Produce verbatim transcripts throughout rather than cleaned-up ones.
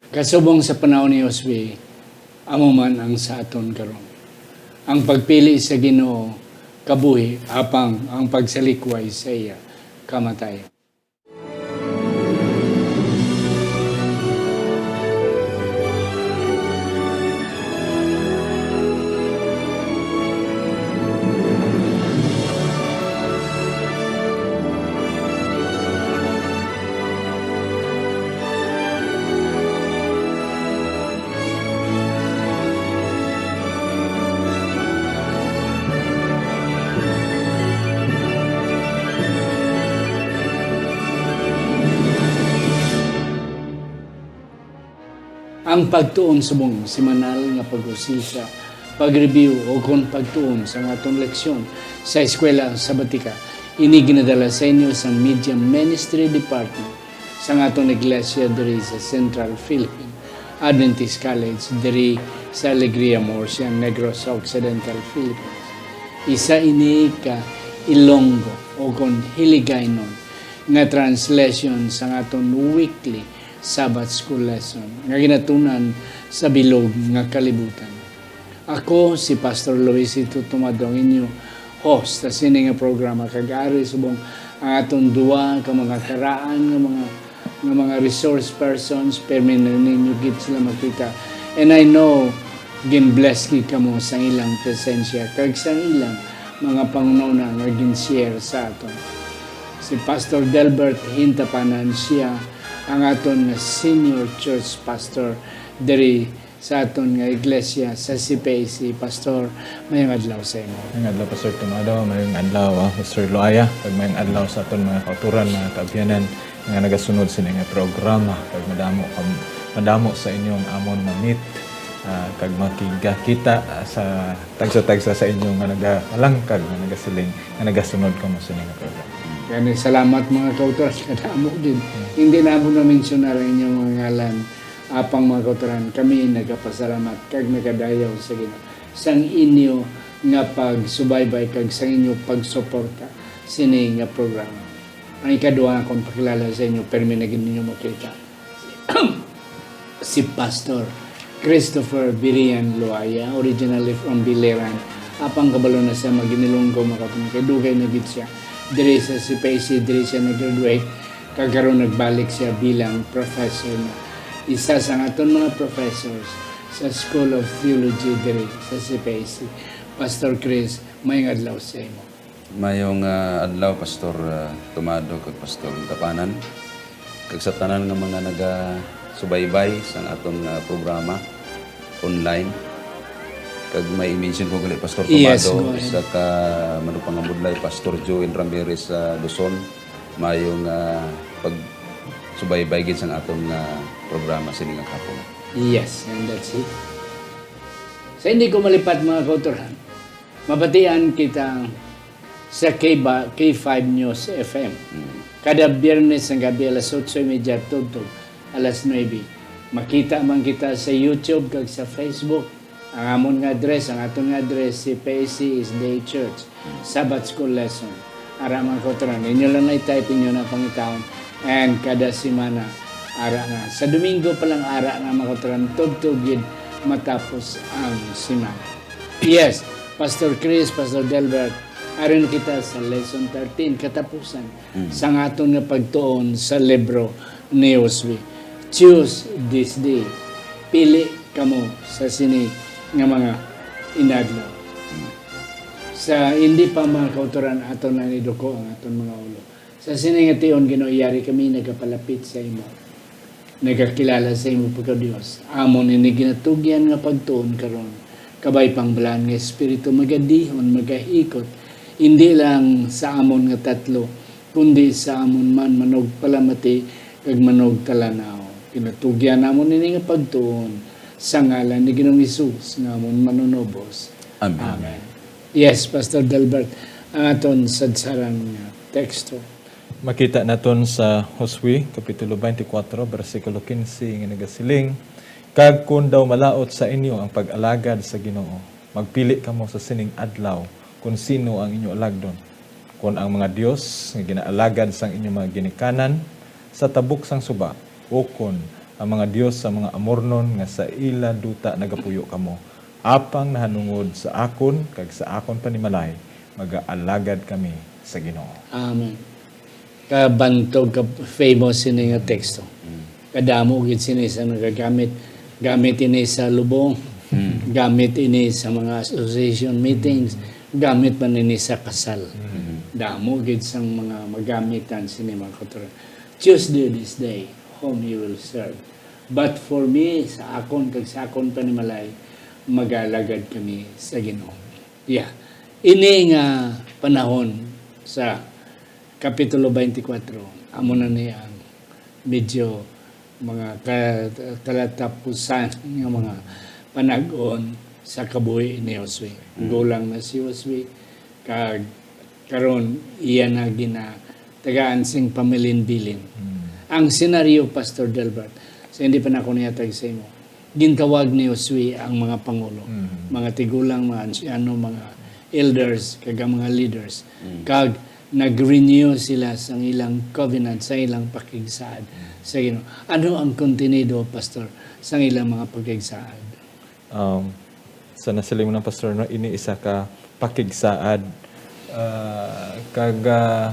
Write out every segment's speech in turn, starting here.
Kasubong sa panahon ni Josue, amo man ang sa aton karon. Ang pagpili sa Ginoo kabuhi, apang ang pagsalikway sa iya kamatayon. Ang pagtuon subong semanal nga pag-usisa, pag-review, o kon pagtuon sa aton leksyon sa Eskwela Sabatika, ini ginadala sa inyo sa Media Ministry Department sang aton iglesia diri sa Central Philippine Adventist College diri sa Alegria, Murcia, Negros Occidental, Philippines. Isa ini ka Ilonggo o kon Hiligaynon nga translation sang aton weekly Sabbath School lesson nga ginatunan sa bilog nga kalibutan. Ako si Pastor Luisito Tomado, ang inyo host sa sini nga programa, kag ari subong ang aton duwa ka mga karaan nga mga, nga mga resource persons, permi na ninyo gid sila makita. And I know gin-bless gid kamo sang ilang presensya kag sang ilang mga panghunahuna nga gin-share sa aton. Si Pastor Delbert Hintapanan, siya ang aton nga senior church pastor diri sa aton nga iglesia sa C P A C. Pastor, mayong adlaw sa imo. Mayong adlaw, Pastor Tomado. Mayong adlaw, ah, Pastor Loaya. Kag mayong adlaw sa aton mga kauturan, mga kaabyanan nga nagasunod sini nga programa. Kag madamo kam-, madamo sa inyo ang amon ma-meet, ah, kag makigakita, ah, sa tagsa-tagsa sa inyo nga nagapalangkag, nga nagasiling, nga nagasunod kamo sini nga programa. Gani, salamat, mga kauturan. Kadamo gid. Hindi na mo na-mensionar ang inyong mga ngalan. Apang, mga kauturan, kami nagapasalamat kag nagadayaw sa Ginoo sang inyo nga pagsubaybay kag sang inyo pagsuporta sini nga programa. Ang ikaduha akong pakilala sa inyo, permi na gid ninyo makita, si Pastor Christopher Birian Loaya, originally from Biliran. Apang kabalo na siya mag-Ilonggo, mga kauturan, kay dugay na gid siya diri sa C P A C, diri siya nag-graduate. Kag karon nagbalik siya bilang professor na. Isa sa aton mga professors sa School of Theology diri sa C P A C. Pastor Chris, mayong adlaw sa imo. Mayong, ah, adlaw, Pastor, ah, Tomado kag Pastor Tapanan, kag sa tanan nga mga nagasubaybay sang aton nga programa online. Kag may i-mention ko gali, Pastor Yes, Tomado, go ahead. Isa ka manugpangabudlay, Pastor Joel Ramirez sa Luzon. Maayong, ah, pagsubaybay gid sang aton nga programa sini nga kahapon. Yes, and that's it. Sa hindi ko malipat, mga kauturan, mabatian kita sa K ba-, K five News F M. Mm. Kada Biyernes nga gabi, alas otso y media tubtob alas nuebe. Makita man kita sa YouTube kag sa Facebook. Ang amon nga address, ang aton nga address, C P A C S D A Church, Sabbath School Lesson. Ara, mga kauturan, inyo lang na i-type, inyo na pangitaon. And kada semana, ara na. Sa Domingo pa lang, ara na, mga kauturan, tubtob gid matapos ang semana. Yes, Pastor Chris, Pastor Delbert, ari na kita sa lesson thirteen, katapusan Mm. sang aton nga pagtuon sa libro ni Josue. Choose this day. Pili kamo sa sini nga mga inadlaw. Mm. Sa hindi pa, mga kauturan, aton na niduko ang aton mga ulo. Sa sini nga tion, Ginoo, yari kami nagapalapit sa imo, nagakilala sa imo pagka-Dios. Amon ini ginatugyan nga pagtuon karon. Kabay pang Balaan nga Espiritu magadihon, magahikot, indi lang sa amon nga tatlo, kundi sa amon man manugpalamati kag manugtalanaw. Ginatugyan namon ini nga pagtuon sa ngalan ni Ginoong Hesus nga amon Manunubos. Amen. Amen. Yes, Pastor Delbert, ang aton sadsaran nga teksto. Makita naton sa Josue, Kapitulo twenty-four, bersikulo quince, nga nagasiling, "Kag kon daw malaut sa inyo ang pag-alagad sa Ginoo, magpili kamo sa sining adlaw kon sino ang inyo alagdon, kon ang mga dios nga ginaalagad sang inyo mga ginikanan sa tabok sang suba, ukon ang mga dios sa mga Amornon nga sa ila duta nagapuyo kamo. Apang nahanungod sa akon kag sa akon panimalay, magaalagad kami sa Ginoo. Amen. Kabantog, ka famous sini nga teksto. Kadamo gid sini sa nagagamit. Gamit ini sa lubong. Gamit ini sa mga association meetings. Gamit man ini sa kasal. Damo gid sang mga magamitan sini, mga kauturan. "Choose you this day whom you will serve. But for me, sa akon kag sa akon panimalay, magalagad kami sa Ginoo." Yeah. Ini nga panahon sa Kapitulo twenty-four, amo na ni ang medyo mga ka-, kalatapusan nga mga panag-on sa kabuhi ni Josue. Gulang na si Josue, kag karon iya na ginatagaan sing pamilinbilin. Ang senaryo, Pastor Delbert, sa hindi pa nako nihatag sa imo, gintawag ni Josue ang mga pangulo, mga tigulang, mga ansyano, mga elders, kag ang mga leaders, kag nag-renew sila sang ilang covenant, sa ilang pakigsaad sa Ginoo. Ano ang kontenido, Pastor, sang ilang mga pakigsaad? Um, sa nasiling mo na, Pastor, no, ini isa ka pakigsaad, ah, kag, ah,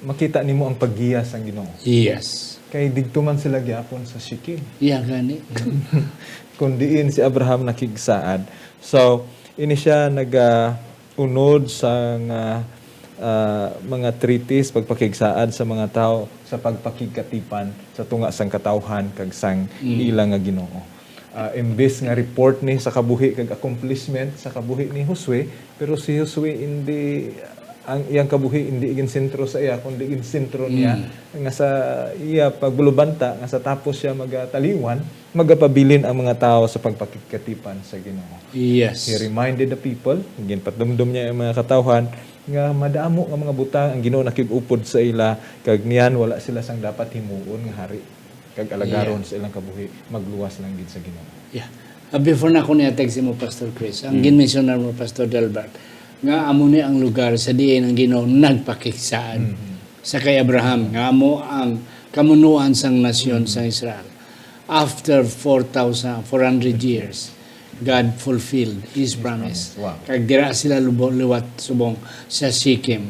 makita nimo ang paggiya sang Ginoo. Yes. Kay didto man sila gyapon sa Shechem. Iya gani. Kung diin si Abraham nakigsaad. So, ini siya nagaunod sang, ah, ah, mga treaties, pagpakigsaad sa mga tawo, sa pagpakigkatipan sa tunga sang katawhan kag sang ila nga Ginoo. Ah, imbes nga report ni sa kabuhi kag accomplishment sa kabuhi ni Josue, pero si Josue indi, ang iyang kabuhi indi ginsentro sa iya, kundi ginsentro niya nga sa iya pagbulubanta nga sa tapos siya magataliwan, magapabilin ang mga tawo sa pagpakigkatipan sa Ginoo. Yes. He reminded the people, ginpatumdom niya ang mga katawhan nga madamo nga mga butang ang Ginoo nakig-upod sa ila, kag niyan wala sila sang dapat himuon nga hari kag alagaron sa ilang kabuhi, magluwas lang gid sa Ginoo. Yeah. Ah, before na ako nihatag sa imo, Pastor Chris, ang ginmensyonar mo, Pastor Delbert, nga amo ni ang lugar sa diin ang Ginoo nagpakigsaad sa kay Abraham, nga amo ang kamunuan sang nasyon sang Israel. After four thousand, four hundred years, God fulfilled His promise. Promise. Wow. Kag dira sila lubo-, liwat subong sa Shechem.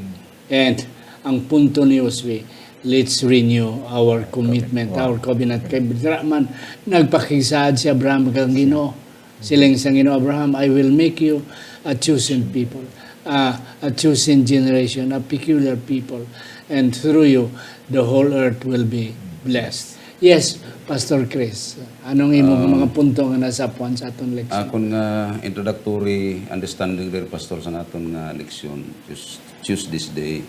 And ang punto ni Josue, let's renew our commitment, our covenant. Kay dira man nagpakigsaad si Abraham kang Ginoo. Siling sang Ginoo, "Abraham, I will make you a chosen people, uh, a chosen generation, a peculiar people, and through you, the whole earth will be blessed." Yes, Pastor Chris, anong imo nga mga punto nga nasapuan sa aton leksyon? Akon nga introductory understanding diri, Pastor, sa aton nga leksyon, just choose this day.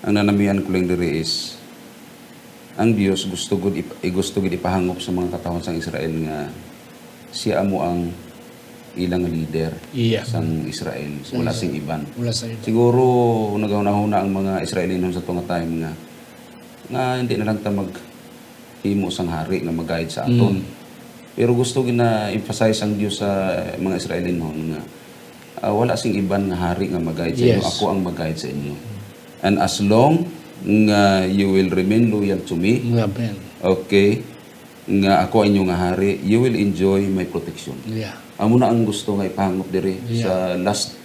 Ang nanamian ko lang diri is, ang Dios gusto gud ip-, gusto gid ipahangop sa mga katawhan sang Israel nga siya amo ang ilang leader sang Israel. Wala sing iban. Wala sing iban. Siguro naghunahuna ang mga Israelinon sa tunga time nga, nga hindi na lang ta maghimo sang hari nga mag-guide sa aton. Pero gusto gina-emphasize ang Dios sa mga Israelinon nga, ah, wala sing iban nga hari nga mag-guide sa inyo. Yes. Ako ang mag-guide sa inyo. And as long nga you will remain loyal to me, Amen. Okay, nga ako ang inyo nga hari, you will enjoy my protection. Yeah. Amo na ang gusto nga ipahangop diri sa last,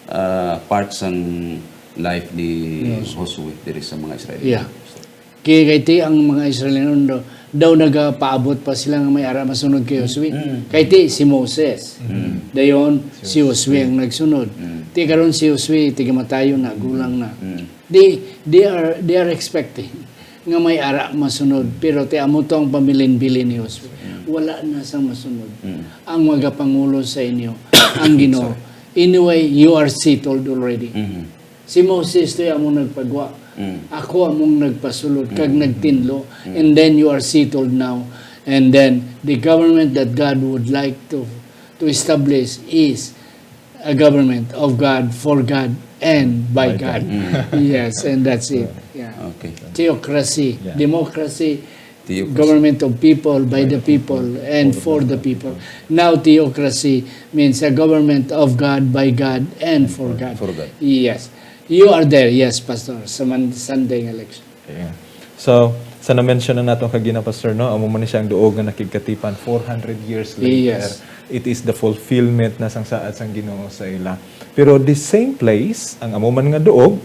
ah, part sang life ni Josue diri sa mga Israelita. Yeah. Kay, kay ti ang mga Israelita daw, daw nagapaabot pa sila nga may ara masunod kay Josue. Kay ti si Moses. Dayon si Josue ang nagsunod. Ti karon si Josue, tigamatayon na, gulang na. They, they are, they are expecting nga may ara masunod, pero ti amo to ang pamilinbilin ni Josue. Wala na sang masunod. Ang magapangulo sa inyo, ang Ginoo. Anyway, you are settled already. Si Moses to among nagpagwa. Ako among nagpasulod kag nagtinlo. And then you are settled now. And then the government that God would like to, to establish is a government of God, for God, and by God. Yes, and that's it. Yeah. Okay. Theocracy, democracy, government of people, by the people, and for the people. Now theocracy means a government of God, by God, and for God. For God. Yes. You are there, yes, Pastor, sa man-, Sunday nga leksyon. Yeah. So, Sa na-mention na nato kagina, Pastor, no, amo man ni siya ang duog nga nakigkatipan four hundred years later. Yes. It is the fulfillment na sang saad sang Ginoo sa ila. Pero the same place, ang amo man nga duog,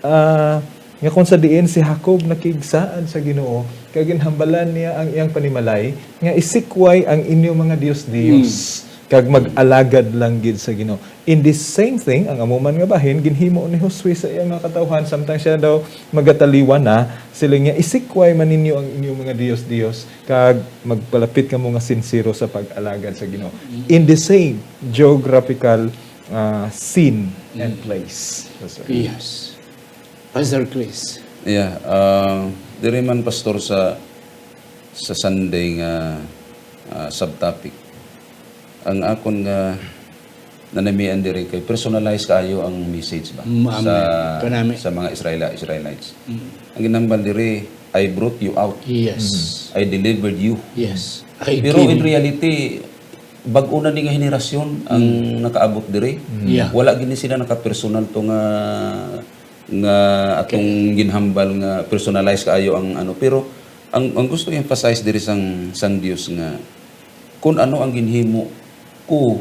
ah, nga kung sa diin si Jacob nakigsaad sa Ginoo, kag ginhambalan niya ang iyang panimalay, nga isikway ang inyo mga dios-dios, kag mag-alagad lang gid sa Ginoo. In this same thing, ang amo man nga bahin, ginhimo ni Josue sa iya mga katawhan, samtang siya daw magataliwan na, siling niya, "Isikway man ninyo ang inyong mga dios-dios, kag magpalapit kamo nga sinsero sa pag-alagad sa Ginoo." In the same geographical, ah, scene and place. Pastor. Yes. Pastor Chris. Yeah, uh, diri man, Pastor, sa sa Sunday nga, ah, subtopic, ang akon nga nanamian diri kay personalize kaayo ang message ba Mm, amen. sa Kanami. sa mga Israeli, Israelites. Mm. Ang ginhambal diri, "I brought you out. Yes. I delivered you." Yes. I Pero give in you- reality, bag-o na ni nga henerasyon ang nakaabot diri. Yeah. Wala gid ni sila naka-personal to nga nga atong ginhambal nga personalize kaayo ang ano, pero ang ang gusto i-emphasize diri sang sang Dios nga kun ano ang ginhimo ko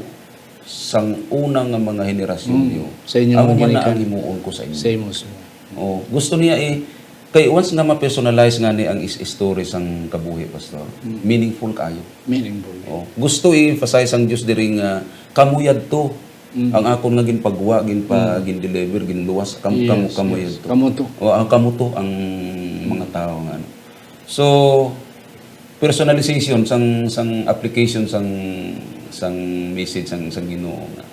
sang una nga mga henerasyon Mm. niyo, Sa inyo amo mga man na ginikanan. Ang himuon ko sa inyo. Sa imo, sa imo. Oh, gusto niya i kay once nga ma-personalize nga ni ang is story sang kabuhi, Pastor, Mm. meaningful kaayo. Meaningful. Oh, gusto i-emphasize ang Dios diri nga kamo yadto ang akon nga ginpagwa, ginpa, gindeliver, ginluwas, kam, kamo, Yes, kamo yes. yadto. Kamo to. O ang kamo to ang mga tao nga ano. So personalization sang sang application sang sang message sang sang Ginoo nga,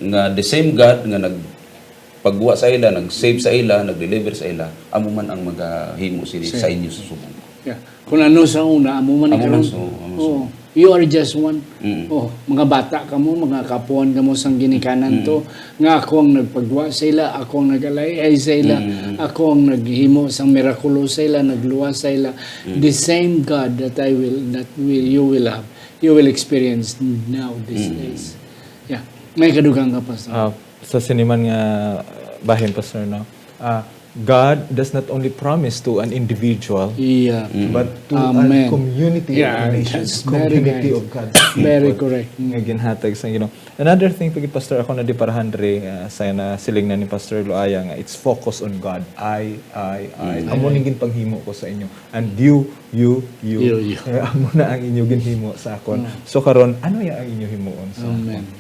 nga the same God nga nagpagwa sa ila, nag-save sa ila, nag-deliver sa ila, amo man ang magahimo sini Same. Sa inyo sa subong. Yeah. Kung ano sa una, amo man Amo karon. man sa, amo sa. Oh, you are just one. Mm. Oh, mga bata kamo, mga kapuan kamo sang ginikanan to, nga ako ang nagpagwa sa ila, ako ang nag-alay-ay sa ila, Mm. ako ang naghimo sang mirakulo sa ila, nagluwas sa ila. The same God that I will, that will, you will have, you will experience now these Mm. days. Yeah. May kadugang ka, Pastor. Ah, sa sini man nga bahin, Pastor, no? Ah, God does not only promise to an individual, Yeah. but to Amen. a community Yeah, of nations, that's very community nice. of God's Very people correct. Mm. Nga ginhatag sa Ginoo. Another thing pa gid, Pastor, ako na di parahan diri, ah, sa na siling na ni Pastor Loaya nga it's focus on God. I, I, I. Mm. Amo ning ginpanghimo ko sa inyo. And you, you, you. You, you. Amo na ang inyo ginhimo sa akon. Mm. So karon, ano ya ang inyo himuon sa Amen. akon?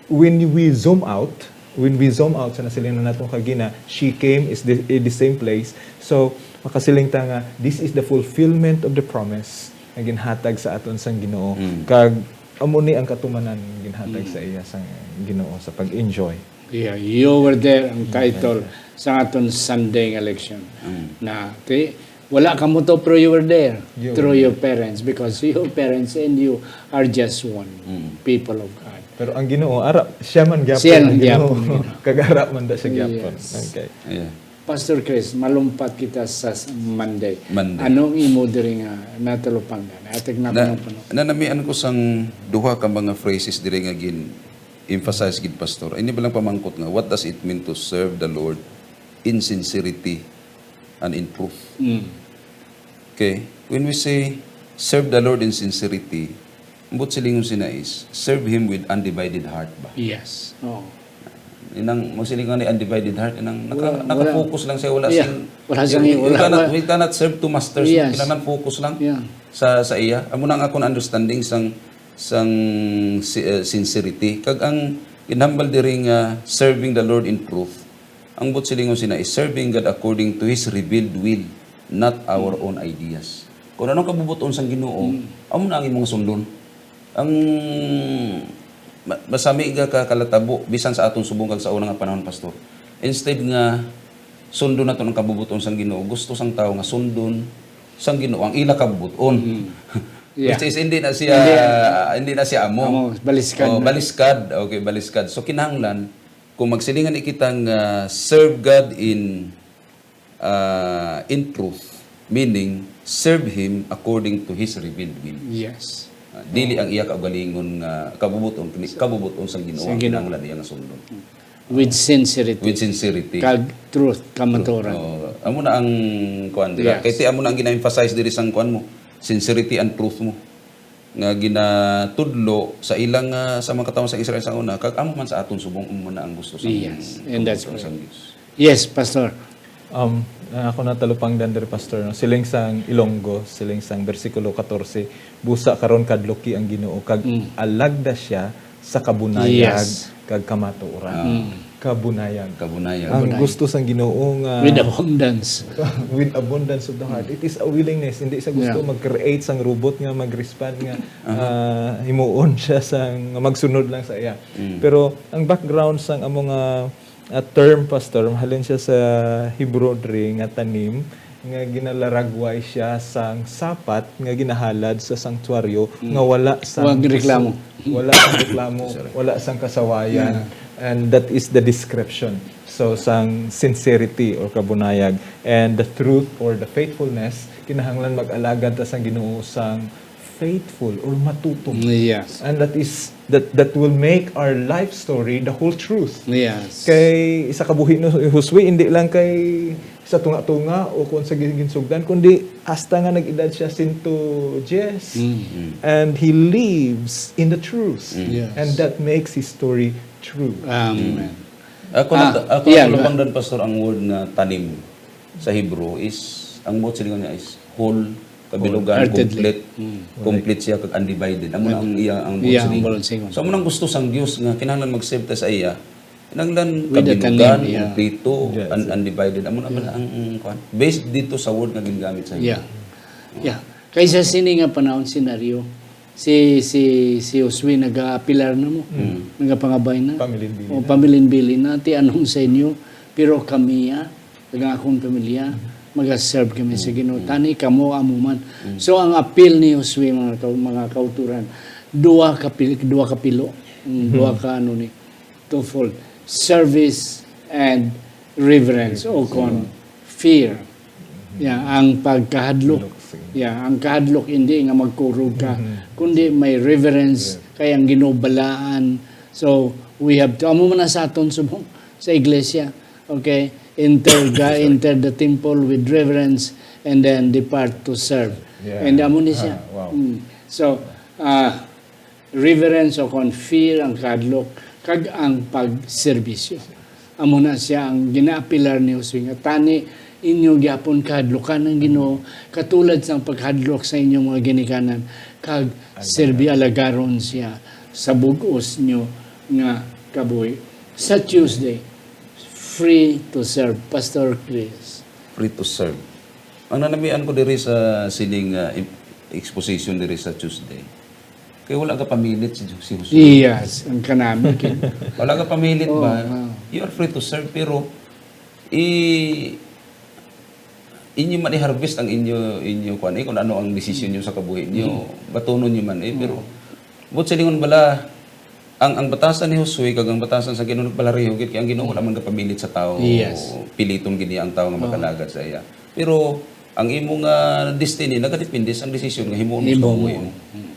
When we zoom out, when we zoom out sa nasiling na nato kagina, she came is the, in the same place. So makasiling ta nga this is the fulfillment of the promise nga ginhatag sa aton sang Ginoo. Mm. Kag amo ni ang katumanan nga ginhatag sa iya sang Ginoo sa pag-enjoy. Yeah, you were there ang title sa aton Sunday nga leksyon. Mm. Na, okay, wala kamo to, pero you were there You through were your parents, because your parents and you are just one Mm. people of God. Pero ang Ginoo, ara, siya man gyapon Siya lang ang Ginoo. gyapon, Ginoo. Kag ara man da siya gyapon. Yes. Okay. Yeah. Pastor Chris, malumpat kita sa s- Monday. Monday. Anong imo diri nga natalupanggan? Atag na Na, puno-puno. nanamian ko sang duha ka mga phrases diri nga gin-emphasize gid, Pastor. Ini ba lang pamangkot nga, what does it mean to serve the Lord in sincerity and in truth? Mm. Okay? When we say, "Serve the Lord in sincerity," ang buot silingon sina is, serve Him with undivided heart ba? Yes. Oh. Inang, mo siling nga ni undivided heart, inang naka, Wala, naka-focus lang siya, wala Yeah. sing, Wala sing, you, you wala, cannot, wala. We cannot serve two masters. Yes. Kailangan focus lang Yeah. sa sa iya. Amo na ang akon understanding sang sang si, uh, sincerity. Kag ang ginhambal diri nga serving the Lord in truth, ang buot silingon sina is serving God according to His revealed will, not our own ideas. Kung anong kabubuton sang Ginoo, amo na ang imong sundon. Ang ma- masami nga ka kalatabo bisan sa aton subong kag sa una nga panahon, Pastor. Instead nga sundon naton ang kabubuton sang Ginoo, gusto sang tawo nga sundon sang Ginoo ang ila kabubuton. Yeah. Which is hindi na siya Hindi. Hindi na siya amo. Amo, baliskad Oh, na. Baliskad. Okay, baliskad. So kinahanglan kung magsilingan ni kita nga serve God in uh, in truth, meaning serve Him according to His revealed will. Yes. Uh, dili ang iya kaugalingon nga kabubuton, kini kabubuton sang Ginoo Sang ang Ginoo. kinahanglan iya nga sundon. With sincerity. With sincerity. Kag truth, kamatuoran. Oo. Amo na ang kuan dira. Yeah. Kay ti amo na ang gina-emphasize diri sang kuan mo, sincerity and truth mo. Nga ginatudlo sa ilang, ah, sa mga katawhan sa Israel sa una, kag amo man sa aton subong, amo na ang gusto sa Yes, and that's sang Dios. Yes, Pastor. Um, ako na talupangdan diri, Pastor, no? Siling sang Ilonggo, siling sang bersikulo katorse, "Busa karon kadluki ang Ginoo, kag Mm. alagda siya sa kabunayag Yes. kag kamatuoran." Mm. Kabunayag. Kabunayag. Ang Kabunayag. gusto sang Ginoo nga With abundance. with abundance of the heart. It is a willingness. Hindi sa gusto Yeah. mag-create sang robot nga mag-respond nga, Aha. ah, himuon siya sang magsunod lang sa iya. Mm. Pero ang background sang amo nga, ah, term, Pastor, mahalin siya sa Hebrew diri nga tanim, nga ginalaragway siya sang sapat nga ginahalad sa sanctuaryo Mm. nga wala sang Wag reklamo. wala sang reklamo, Sorry. wala sang kasawayan. Yeah. And that is the description. So, sang sincerity or kabunayag and the truth or the faithfulness, kinahanglan mag-alagad ta sang Ginoo sang faithful or matutom. Yes. And that is, that, that will make our life story the whole truth. Yes. Kay sa kabuhi ni Josue, hindi lang kay sa tunga-tunga o kung sa gin-, ginsugdan, kundi hasta nga nag-edad siya sento diyes. Mm. Mm. And he lives in the truth. Mm. Yes. And that makes his story true. Amen. Mm. Ako Ah, na, ako yeah, na lang, Pastor, ang word nga tanim sa Hebrew is, ang buot silingon niya is whole, kabilugan, Wholeheartedly. complete. Mm. Complete siya kag undivided. Amo na ang iya, ang buot Yeah, ang silingon. buot silingon. So, amo nang gusto sang Dios nga kinahanglan mag-serve ta sa iya. Kinahanglan With the kabilugan, tanim, yeah. kompleto, Yes. un-, undivided. Amo na man Yeah. ang, ang kuwan. Based dito sa word nga ginagamit sa Hebrew. Yeah. Yeah. Kaysa sini nga panahon, senaryo, si, si, si Josue nagaapilar na mo, Mm. nagapangabay na. Pamilinbilin O na. pamilinbilin na, ti anong sa inyo, pero kami, ah, kag ang akong pamilya, Mm. maga-serve kami sa Mm. Ginoo. Mm. Tani kamo, amo man. Mm. So, ang appeal ni Josue, mga ka-, mga kauturan, duha ka pil-, duha ka pilo. Mm, Mm. duha ka, ano ni, twofold. Service and reverence, o Reverence. kon fear. Yeah, ang pagkahadlok. Hadlok, sige. Yeah, ang kahadlok hindi nga magkurog ka, Mhm. kundi may reverence Yeah. kay ang Ginoo balaan. So, we have to, amo man na sa aton subong sa iglesia, okay? Enter the, Sorry. enter the temple with reverence and then depart to serve. Yeah. And amo ni siya. Ah, wow. Mm. So, ah, reverence o kon fear ang kahadlok, kag ang pagserbisyo. Amo na siya ang ginaapilar ni Josue nga, "Tani inyo gyapon kahadlukan ang Ginoo, katulad sang paghadlok sa inyong mga ginikanan, kag serbi alagaron siya sa bug-os nyo nga kabuhi." Sa Tuesday, free to serve. Pastor Chris. Free to serve. Ang nanamian ko diri sa sining, ah, im-, exposition diri sa Tuesday, kay wala ka pamilit si, si Jose. Yes, ang kanami, King. Wala ka pamilit Oh, ba? wow. You are free to serve, pero i-, inyo man i-harvest ang inyo, inyo kuan, eh, kung ano ang desisyon nyo sa kabuhi nyo, Mm. batunon nyo man, eh, pero Oh. buot silingon bala, ang, ang batasan ni Josue kag ang batasan sa Ginoo nagpalareho gid, kay ang Ginoo wala man gapamilit sa tawo, Yes. piliton gid niya ang tawo nga Oh. makalagad sa iya. Pero ang imo nga destiny nagadepende sa desisyon nga himuon mo sa Himuon mo. buhay mo. Mm.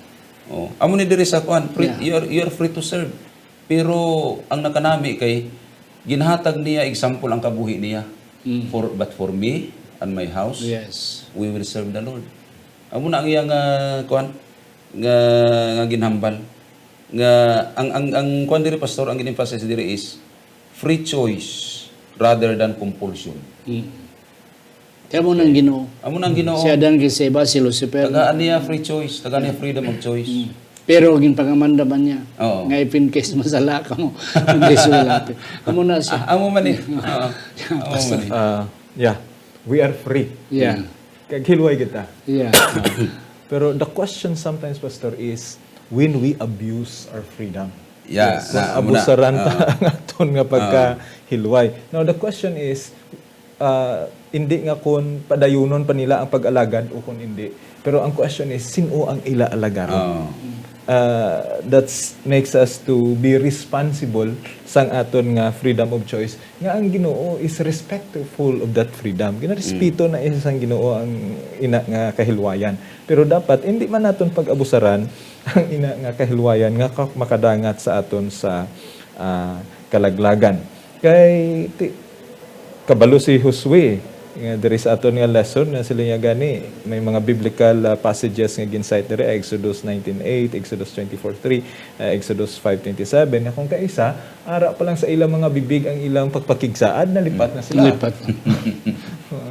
Oh, amo ni diri sa kuan, free, Yeah. you are, you are free to serve. Pero ang nakanami kay ginhatag niya example ang kabuhi niya. Mm. For, but for me and my house, Yes. we will serve the Lord. Amo na ang iya nga kuan, nga, nga ginhambal. Nga ang, ang, ang kuan diri, Pastor, ang gin-emphasize diri is free choice rather than compulsion. Mm. Kaya mo nang Ginoo. Amo nang Ginoo. Si Adan kay si Eva, si Lucifer. Tagaan niya free choice, tagaan niya freedom of choice. Mm. Pero ginpangamanda man niya. Oo. Nga if in case masala ka mo, hindi sulati. Amo na siya. Ah, amo man eh. Oo. Amo Pastor. man eh. Uh, yeah, we are free. Yeah. Mm. Kag hilway kita. Yeah. Pero the question sometimes, Pastor, is when we abuse our freedom. Yeah, Yes. na, Kung amo na. abusaran ta Oo. ang aton nga Oo. pagkahilway. Now, the question is, ah, hindi nga kung padayunon pa nila ang pag-alagad o kung hindi. Pero ang question is, sin-o ang ila alagaron? Oo. Ah, that's makes us to be responsible sang aton nga freedom of choice. Nga ang Ginoo is respectful of that freedom. Ginarespeto Mm. na isa sang Ginoo ang ina nga kahilwayan. Pero dapat, hindi man naton pag-abusaran ang ina nga kahilwayan nga ka-, makadangat sa aton sa, ah, kalaglagan. Kay ti-, kabalo si Josue nga diri sa aton nga lesson nga sila niya gani may mga biblical, ah, passages nga gin-cite diri, Exodus nineteen eight, Exodus twenty-four three, ah, Exodus five twenty-seven, nga kung kaisa, ara pa lang sa ilang mga bibig ang ilang pagpakigsaad, nalipat na sila. Lipat.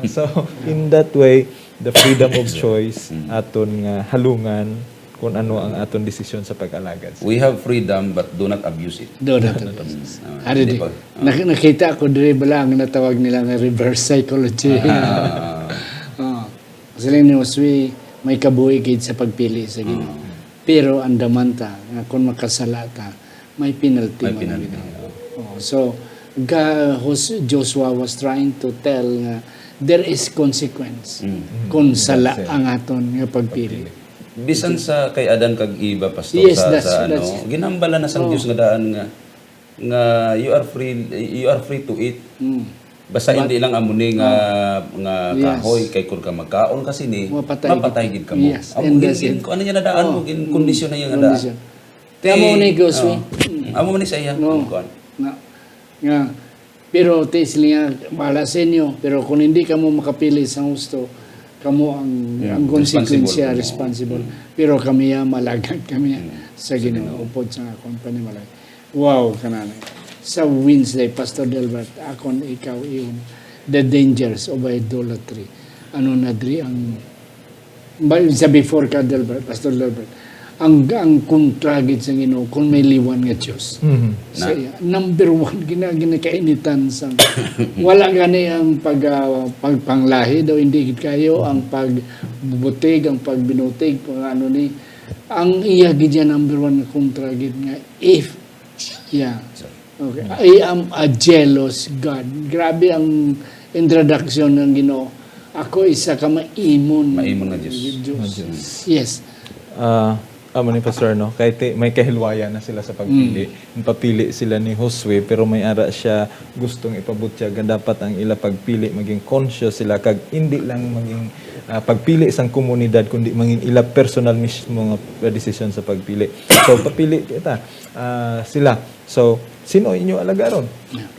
So, in that way, the freedom of choice aton nga halungan kung ano ang aton desisyon sa pag-alagad. We have freedom, but do not abuse it. Do not. Ah, Ari hindi di. pa. Nak- nakita ko diri bala ang natawag nila nga reverse psychology. Ah, Oh. Sila ni Josue, may kabuhi gid sa pagpili sa Ginoo. Pero andamanta nga kung makasala ta, may penalty May man penalty. Ginoo. Oh, so ga Jos- Joshua was trying to tell nga there is consequence Mm. kung sala That's it. Ang aton nga pagpili. Bisan sa kay Adan kag Eva, pastor, Yes, sa, that's- sa ano, that's- ginambala na sang Oh. Dios nga daan nga nga you are free, you are free to eat. Mm. Basta hindi lang amo ni nga nga Yes. kahoy, kay kung ka magkaon ka sini, Mapatay mapatay gid. Gid kamo. Yes, Amo and gin, that's gin it. Kuan niya na daan mo, Oh. gin kondisyon na niya nga daan. Kondisyon. Kaya mo ni Joshua. Oh. Amo ni sa iya. No. Kuan. Nga, nga, pero ti sila nga, bahala sa inyo. Pero kung hindi kamo makapili sa husto, kamo ang Mm, ang konsekwensya responsible. Responsible. Pero kami ya malagad kami ya Mm, sa Ginoo upod sa akong panimalay. Wow, kananay. Sa Wednesday, Pastor Delbert, akon ikaw iyon, the dangers of idolatry. Ano na diri ang ba- sa before ka, Delbert, Pastor Delbert, ang ang kontra gid sa Ginoo kung may liwan nga Dios. Mhm. Sa iya, number one gina ginakainitan sa wala gani ang pag ah, pagpanglahi daw, hindi gid kayo ang pagbubutig, ang pagbinutig, kung ano ni ang iya gid yan number one nga kontra gid nga if yeah. Okay. I am a jealous God. Grabe ang introduction ng Ginoo. Ako isa ka maimon. Maimon nga Dios. Dios. Nga Dios. Yes. Ah, amo ni Pastor, no? Kay ti, may kahilwaya na sila sa pagpili. Papili sila ni Josue, pero may ara siya gustong ipabutyag nga dapat ang ila pagpili maging conscious sila kag hindi lang maging ah, pagpili sang komunidad kundi maging ila personal mismo nga desisyon sa pagpili. So papili kita ah, sila. So sino inyo alagaron?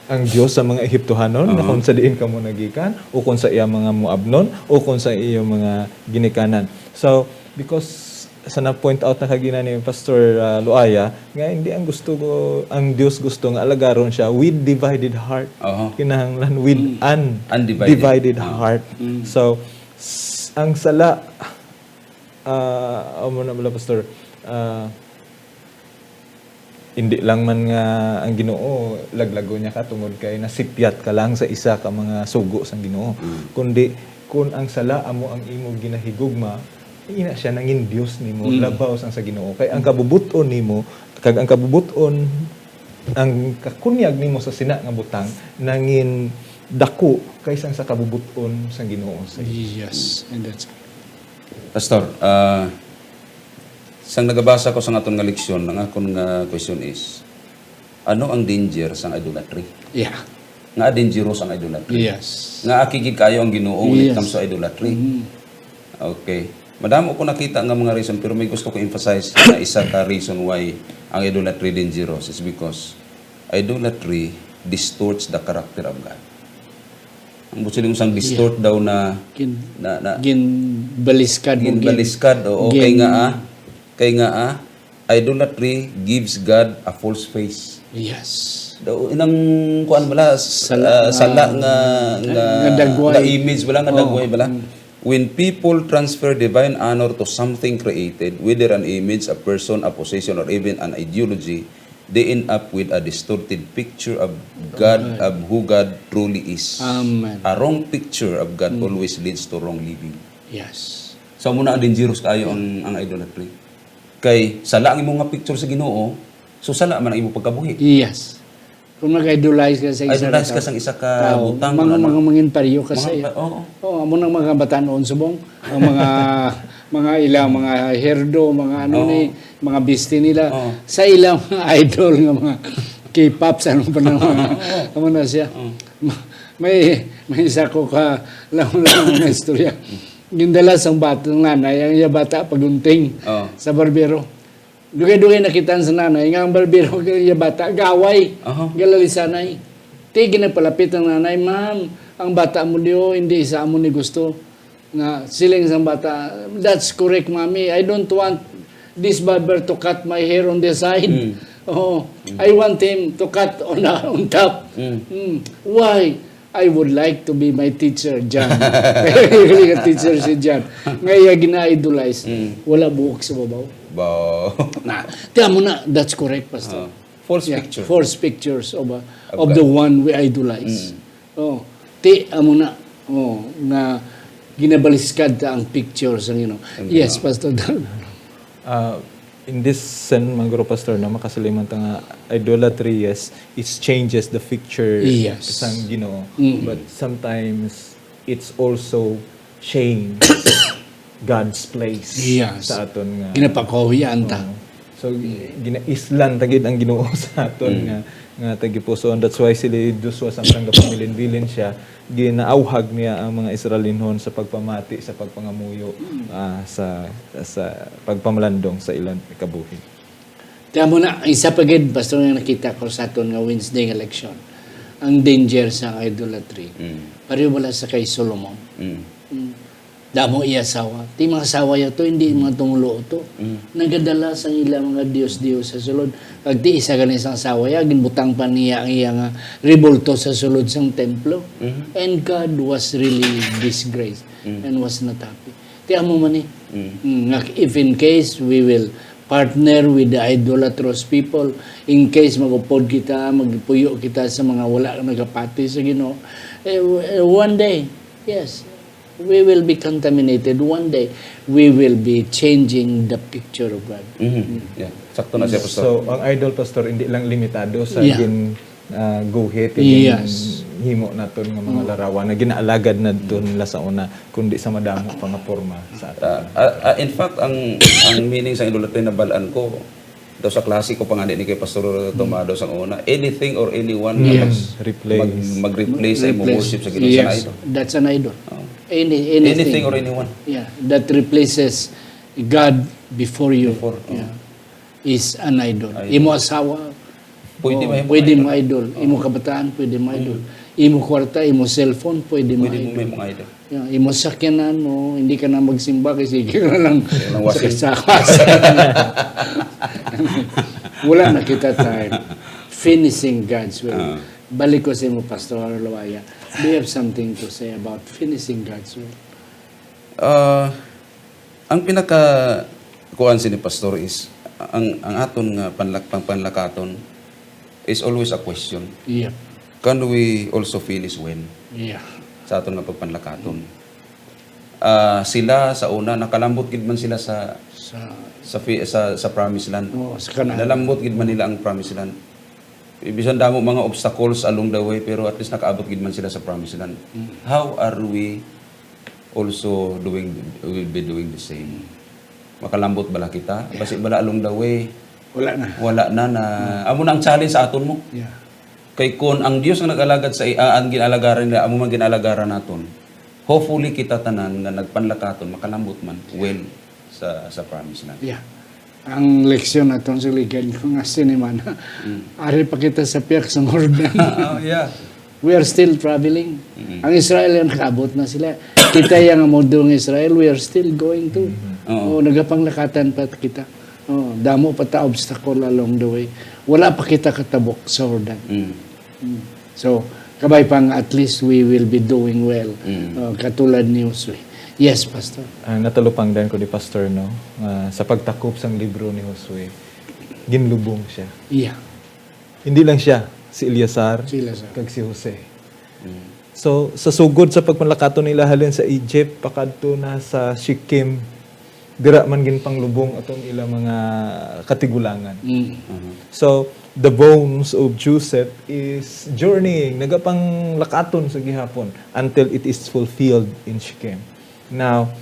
Ang Dios sa mga Ehiptohanon na kung sa diin kamo nagikan o kung sa iya mga Moabnon o kung sa iya mga ginikanan. So because sa na-point out na kagina ni Pastor ah, Luaya nga hindi ang gusto ko ang Dios gusto nga alagaron siya with divided heart. Oho. Kinahanglan with an Undivided. divided Ah. heart. So s- ang sala ah amo na bala, Pastor, ah hindi lang man nga ang Ginoo laglago niya ka tungod kay nasipyat ka lang sa isa ka mga sugo sang Ginoo, kundi kun ang sala amo ang imo ginahigugma, ina siya nangin Dios nimo labaw sang sa Ginoo. Kay ang kabubut-on nimo kag ang kabubut-on ang kakunyag nimo sa sina nga butang nangin dako kaysa sa kabubut-on sang Ginoo sa iyo. Yes. And that's Pastor, ah, sang nagabasa ko sa aton nga leksyon, ang akon nga question is, ano ang danger sang idolatry? Yeah. Nga dangerous ang idolatry? Yes. Nga aki gid kayo ang Ginoo when it Yes. comes to idolatry? Mm. Okay. Madamo ko nakita nga mga reason, pero may gusto ko emphasize na isa ka reason why ang idolatry dangerous is because idolatry distorts the character of God. Ang busiling sang distort daw na Gin, na, na ginbaliskad mo, gin- ginbaliskad, oo, gin- kay nga ah, kay nga ah, idolatry gives God a false face. Yes. Daw inang kuan bala Sala ah, sala nga- nga nga, nga dagway. nga image bala nga Oh. dagway bala. When people transfer divine honor to something created, whether an image, a person, a position, or even an ideology, they end up with a distorted picture of God, of who God truly is. Amen. A wrong picture of God always leads to wrong living. Yes. So muna ang dangerous kayo ang, ang idolatry. Kay sala ang imong nga picture sa Ginoo, so sala man ang imong pagkabuhi. Yes. Kung mag-idolize ka sa isa Idolize ka ka tao. sang isa ka Tao, butang, mga, ano? mga mangin pariyo ka Mga sa iya. pa- oo. Oo, amo nang mga batanon subong, ang mga mga ila, mga herdo, mga ano Oo. ni, mga bisti nila Oo. sa ila mga idol nga mga K-pop sa ano pa na mga amo na siya. May may isa ko ka lang lang nga istorya. Gindala sang bata ng nanay ang iya bata pagunting Oo. sa barbero. Dugay-dugay nakitaan sa nanay nga ang barbero kag iya bata gaway. Aha. Galalisanay. Ti ginapalapit ang nanay, "Ma'am, ang bata mo diyo, hindi sa amo ni gusto." Nga, siling sang bata, "That's correct, Mommy. I don't want this barber to cut my hair on the side." Mm. Oo. I want him to cut on, on top. Mm. Mm. Why? "I would like to be my teacher, John." Kaya yung teacher si John. Nga iya gina-idolize. Mm. Wala buhok sa babaw. Ba. Na, tiyan mo na, that's correct, Pastor. Ah. False Yeah, picture. False pictures of, uh, Of of God. The one we idolize. Mm. Oh, ti amo na. Oh, nga ginabaliskad ta ang picture sang Ginoo. Ang Yes, Ginoo. Pastor Dan. Uh, in this sense, man guro, Pastor, no, makasaliman ta nga idolatry, yes, it changes the picture Yes. sang Ginoo. Mm. But sometimes, it's also change God's place Yes. sa aton nga Ginapakahuyan ta. Oo. So, ginaislan ta gid ang Ginoo sa aton Mm. nga, nga tagipusoon. That's why si Joshua, samtang gapamilinbilin siya, ginaawhag niya ang mga Israelinhon sa pagpamati, sa pagpangamuyo, Mm. ah, sa, sa pagpamalandong sa ilang kabuhi. Kaya mo na, isa pa gid, Pastor, nga nakita ko sa aton nga Wednesday nga leksyon, ang danger sa idolatry. Mm. Pareho bala sa kay Solomon. Mm. Mm. Damo iya asawa. Ti mga asawa ya to, hindi mga tumulo to. Mm. Nagadala sa ila mga dios-dios sa sulod. Kag ti isa gani sang asawa ya, ginbutang pa niya ang iya nga rebulto sa sulod sang templo. Mm. And God was really disgraced Mm. and was not happy. Ti amo man ni. Mm. Mm, nga if in case we will partner with the idolatrous people, in case mag-upod kita, magpuyo kita sa mga wala nagapati sa Ginoo, eh, w-, eh, one day, yes, we will be contaminated. One day, we will be changing the picture of God. Mhm. Mm. Yeah. Sakto na siya, Pastor. So, ang idol, Pastor, hindi lang limitado sa Yeah. gin-, ah, guhit, Yes. ginhimo naton nga mga Mm. larawan na ginaalagad naton Mm. nila sa una, kundi sa madamo pa nga porma sa aton. Ah, ah, ah, in fact, ang, ang meaning sa idolatry na balaan ko, daw sa klase ko pa nga ni kay Pastor Tomado sa una, anything or anyone na Yes. mag-, Replace. mag-, mag-replace sa imong Replace. worship sa Ginoo, sa Yes. idol. That's an idol. Oh. Any, anything. Anything or anyone. Yeah, that replaces God before you. Before, oh. Yeah. Is an idol. Idol. Imo asawa, Pwede oh, mahimo pwede idol. mo idol. Oh. Imo kabataan, pwede mo idol. Mm. Imo kwarta, imo cellphone, pwede mo Pwede mo idol. mahimo idol. Yeah, imo sakyanan mo, hindi ka na magsimba kasi sige ka na lang Walang sa washing. Kasakas. Wala na kita time. Finishing God's will. Ah. Balik ko sa imo, Pastor Lawaya. Do you have something to say about finishing God's will? Ah, ang pinaka kuan sini, Pastor, is ang, ang aton nga panlak-, pang-, panlakaton is always a question. Yep. Can we also finish well Yeah. sa aton nga pagpanlakaton? Ah, sila sa una, nakalambot gid man sila sa, Sa sa fi-, sa, sa promised land. Oo, sa Canaan. Nalambot gid man nila ang promised land. Bisan damo mga obstacles along the way, pero at least nakaabot gid man sila sa promised land. Mm. How are we also doing, will be doing the same? Makalambot bala kita? Yeah. Basi bala along the way, Wala na. wala na, na, Mm. amo na ang challenge sa aton mo. Yeah. Kay kun ang Dios ang nag-alagad sa i-, ah, ang ginalagaran nila, amo man ginalagaran naton, hopefully kita tanan nga nagpanlakaton, makalambot man, well, sa, sa promised land. Yeah. Ang leksyon naton sa ligan ko nga sinimana, Mm. ari pa kita sa piyak sa Jordan. Ah, yeah. We are still traveling. Mm. Ang Israel, nakaabot na sila. Kita yang mundo ng Israel, we are still going to. Mm. Oo. Oh, nagapanglakatan pa kita. Oh, damo pa ta obstacle along the way. Wala pa kita katabok sa Jordan. Mm. Mm. So, kabay pa nga, at least we will be doing well, Mm. uh, katulad ni Josue. Yes, Pastor. Ah, natalupangdan ko ni Pastor, no, nga sa pagtakop sang libro ni Josue, ginlubong siya. Yeah. Hindi lang siya, si Eleazar, Si Eleazar. kag si Jose. Mm. So, sa sugod sa pagpanlakaton nila halin sa Egypt, pakadto na sa Shechem, dira man ginpanglubong atong ila mga katigulangan. Mm. Mhm. So, the bones of Joseph is journeying, nagapanglakaton sa gihapon until it is fulfilled in Shechem. Now,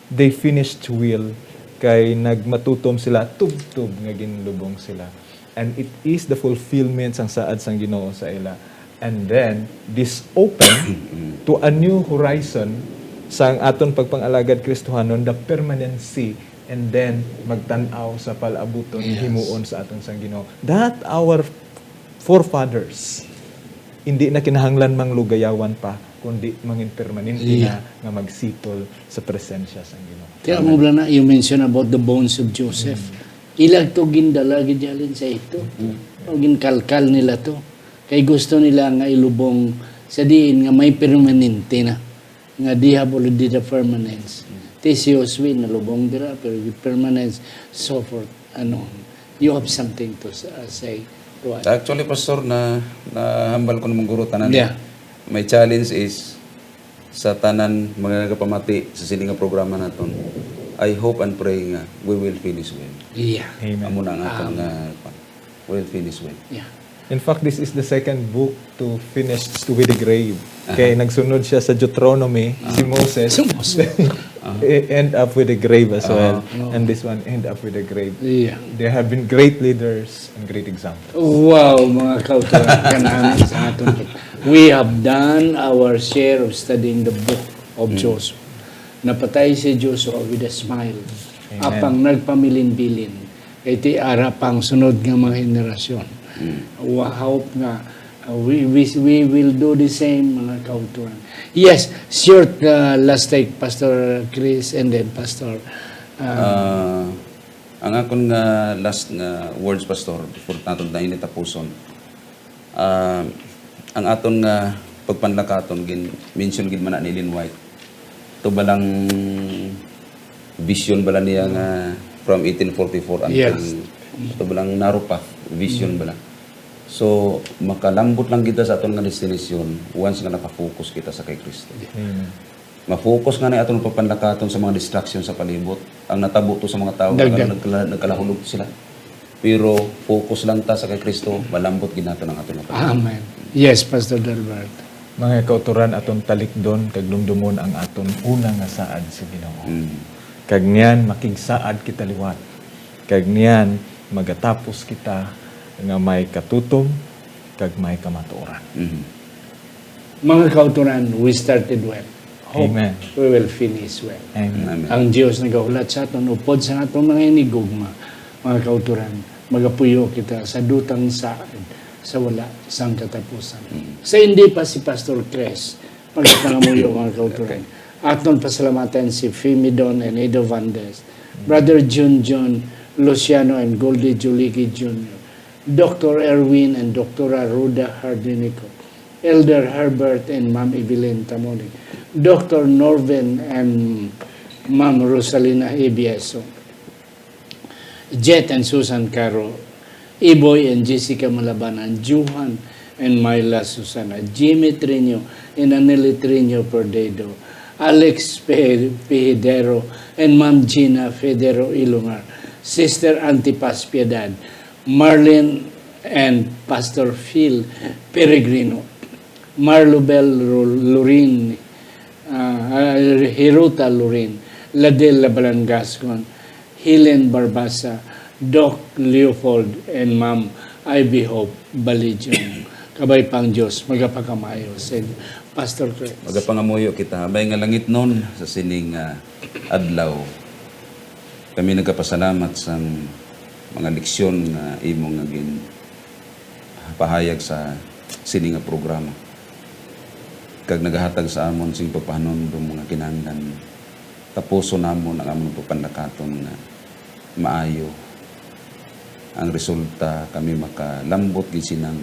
they finished well, kay nagmatutom sila tubtob nga ginlubong sila. And it is the fulfillment sang saad sang Ginoo sa ila. And then, this open to a new horizon sang aton pagpangalagad Kristohanon, the permanency, and then magtan-aw sa palabuton, Yes. himuon sa aton sang Ginoo. That our forefathers hindi na kinahanglan manglugayawan pa, kundi mangin permanente Yeah. na nga magsitol sa presensya sang Ginoo. Kaya Amen. mo bala na, you mentioned about the bones of Joseph. Mm. Ilag to gindala gid halin sa ito. Mm. O ginkalkal nila to. Kay gusto nila nga ilubong sa diin nga may permanente na. Nga they have already the permanence. Mm. Ti si Josue nalubong dira, pero yung permanence, so forth, ano, you have something to sa- say to us. Actually, Pastor, na nahambal ko naman guro tanan. Yeah. My challenge is sa tanan mga nagapamati sa sini nga programa naton. I hope and pray nga we will finish well. Yeah. Amen. Amo na ang aton Amen. nga kwan. We will finish well. Yeah. In fact, this is the second book to finish with the grave. Aha. Kay nagsunod siya sa Deuteronomy, Ah. si Moses. Si Moses. Ah. I- end up with the grave as Ah. well. Oh. And this one end up with the grave. Yeah. There have been great leaders and great examples. Wow, mga kauturan, kanami sa aton. We have done our share of studying the book of Mm. Joshua. Napatay si Joshua with a smile. Amen. Apang nagpamilin-bilin. Kay ti ara pang sunod nga mga henerasyon. Mm. Wa-, hope nga, uh, we, we, we will do the same, mga kauturan. Yes, short, uh, last take, Pastor Chris, and then Pastor, uh, Ah, ang akon nga last nga words, Pastor, before naton na ini tapuson. Ah, ang aton nga pagpanlakaton, gin-, mention gid man na ni Ellen White. Ito ba lang vision bala niya nga from eighteen forty-four until Yes. ito ba lang narrow path vision Mm. bala. So, makalambot lang kita sa aton nga destination once nga nakafocus kita sa kay Kristo. Amen. Ma-focus nga na aton pagpanlakaton sa mga distraction sa palibot. Ang natabo to sa mga tawo, Dagdag. nagkala-, nagkalahulog sila. Pero focus lang ta sa kay Kristo, malambot gid naton ang aton nga pag- Amen. Yes, Pastor Delbert. Mga kauturan, aton talikdon kag lumdumon ang aton una nga saad sa Ginoo. Mm. Kag niyan, makigsaad kita liwat. Kag niyan, magatapos kita nga may katutom kag may kamatuoran. Mhm. Mga kauturan, we started well. Hope Amen. we will finish well. Amen. Amen. Ang Dios nagahulat sa aton upod sa atong mga inigugma, mga kauturan, magapuyo kita sa dutang saad sa wala sang katapusan. Mm. Sa hindi pa si Pastor Chris, magapangamuyo, mga kauturan. Okay. Aton pasalamatan si Fimidon and Edo Vandes, Brother Jun Jun, Luciano and Goldie Juligi Junior, Doctor Erwin and Doctora Rhoda Hardinico, Elder Herbert and Ma'am Evelyn Tamoni, Doctor Norvin and Ma'am Rosalina Ebieso, Jet and Susan Caro, Iboy and Jessica Malabanan, Johan and Myla Susana, Jimmy Trino and Aneli Trino Perdedo, Alex Pe-, Pihidero and Ma'am Gina Federo Ilungar, Sister Antipas Piedad, Marlene and Pastor Phil Peregrino, Marlubel Ru-, Lurin, ah, ah, Hiruta Lurin, Ladel Labalan Gascon, Helen Barbasa, Doc Leopold, and Ma'am Ivy Hope Balijon. Kabay pang Dios, magapakamayo sa inyo. Pastor Chris. Magapangamuyo kita, bay nga langitnon sa sining, ah, adlaw. Kami nagapasalamat sang mga leksyon nga imo nga ginpahayag sa sini nga programa, kag nagahatag sa amon sing pagpahanumdom nga kinahanglan tapuson namon ang amon pagpanlakaton nga maayo. Ang resulta, kami makalambot gid sinang,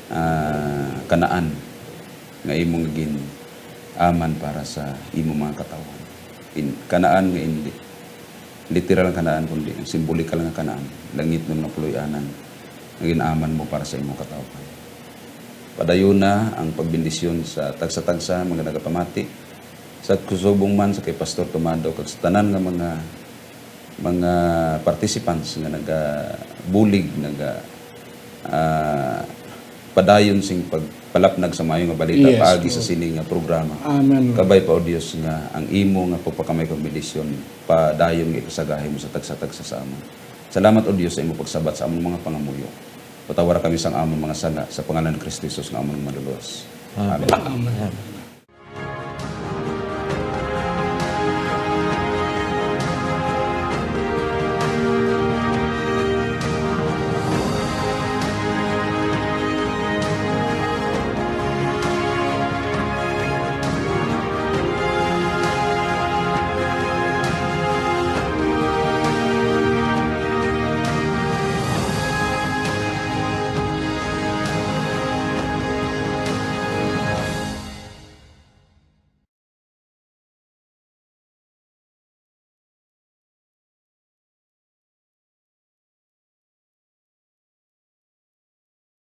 ah, kanaan nga imo nga gin-aman para sa imo mga katawhan. In-, kanaan nga hindi literal nga kanaan, kundi ang simbolikal nga kanaan, langitnon nga puloy-anan nga gin-aman mo para sa imo katawhan. Padayuna ang pagbendisyon sa tagsa-tagsa mga nagapamati, sa subong man sa kay Pastor Tomado, kag sa tanan nga mga, mga participants nga nagabulig, naga, ah, padayon sing pagpalapnag sa maayo nga balita Yes, paagi sa Lord. sini nga programa. Amen, Lord. Kabay pa, O Dios, nga ang imo nga pagpakamay kag bendisyon padayon nga ipasagahi mo sa tagsa-tagsa sa amon. Salamat, O Dios, sa imo pagsabat sa amon mga pangamuyo. Patawara kami sang amon mga sala, sa pangalan ni Cristo Jesus nga amon Manluluwas. Amen. Amen. Amen.